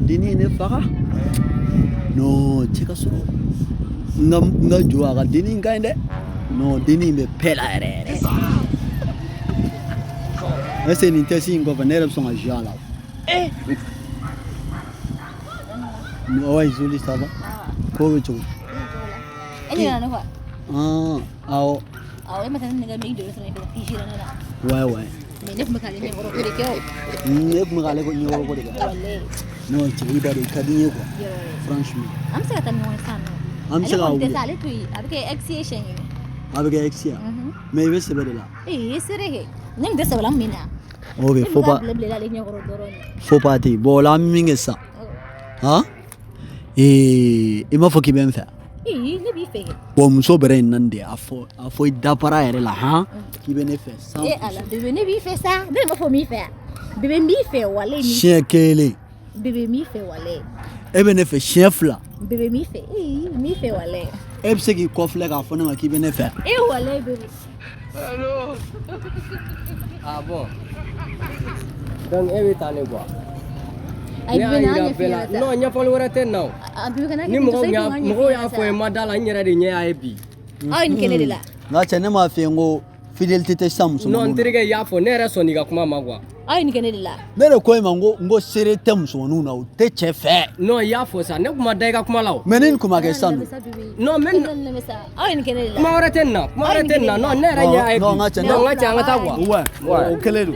Denni ye ne faga. Non, cɛ ka sɔrɔ n ka jo, a ka denni in ka ɲi dɛ. Non, denni in bɛ paix la yɛrɛ yɛrɛ. Est ce que nin test in kɔfɛ, ne yɛrɛ bɛ sɔn ka jouer a la? Ouais, joli, ça va? Ko bɛ cogo? E nana ne quoi? Ah, awɔ. Awɔ, e ma taa ne nɛgɛ min joli sɔrɔ i fɛ k'i sira ne la. Ouais. Mais ne tun bɛ k'ale ɲɛkɔrɔ ko de kɛ o. Ne tun bɛ k'ale ɲɛkɔrɔ ko de kɛ. Walayi. Non, cɛ, i b'a dɔn i ka di n ye quoi. Yɔrɔ. Franchement. An bɛ se ka taa ni ɲɔgɔn ye sisan nɔ. An bɛ se Ale ka kɔni tɛ wuli. sa, ale to yen, a bɛ kɛ ex ye siɲɛ kelen. A bɛ kɛ ex ye. Mais i bɛ sɛbɛ de la. Ee, sere kɛ. Ne tun tɛ sɛbɛ la min na. Ok, Ne faut tun bɛ pas k'a bila bila ale ɲɛkɔrɔ dɔrɔn de. Faut pas ten. Bon, o la an bɛ min kɛ sisan. Han? Ee, i m'a fɔ k'i bɛ n fɛ. Ee, ne b'i fɛ kɛ. Bon, muso bɛrɛ in naani de, a fɔ i dapara yɛrɛ la han, k'i bɛ ne fɛ 100. E ala, bébé, ne b'i fɛ sa. Ne de m'a fɔ n b'i fɛ yan. Bébé, n b'i fɛ walayi. N b'i Siɲɛ kelen. Bébé, n b'i fɛ walayi. E bɛ ne fɛ siɲɛ fila. Bébé, n b'i fɛ. Ee, n b'i fɛ walayi. E bɛ se k'i kɔfilɛ k'a fɔ ne ma k'i bɛ ne fɛ? E walayi, bébé. Ah bon. Donc e bɛ taa ne quoi. Ayi, Ne y'a bébé, na yira ɲɛf'i bɛɛ la. ɲɛna sa. Non, ɲɛfɔli wɛrɛ tɛ nin na o. A bébé, kana Ni kɛ ten, mɔgɔw sa, i y'a tun ka ɲɛf'i mɔgɔw y'a ɲɛna fɔ n ye sa. n ma da la, n yɛrɛ de ɲɛ y'a ye bi. Aw ye nin kɛ ne de la. Nka cɛ, ne m'a f'i ye n ko fidélité tɛ sisan Non, n musomaninw na. terikɛ, i y'a fɔ, ne yɛrɛ sɔnn'i ka kuma ma quoi. Aw ye nin kɛ ne de la. Ne de ko e ma n ko seere tɛ musomaninw na, u tɛ cɛ fɛ. Non, i y'a fɔ sa, ne kun ma da i ka kuma la o. Mais ni nin kun ma kɛ sisan dun? Non, mais Aw ye nin kɛ ne de la. kuma wɛrɛ tɛ nin na, kuma wɛrɛ tɛ nin na. Non, ne yɛrɛ ɲɛ y'a ye bi. Non, n ka cɛ, Non, n ka cɛ, an ka taa quoi. Ouais, o kɛlen don.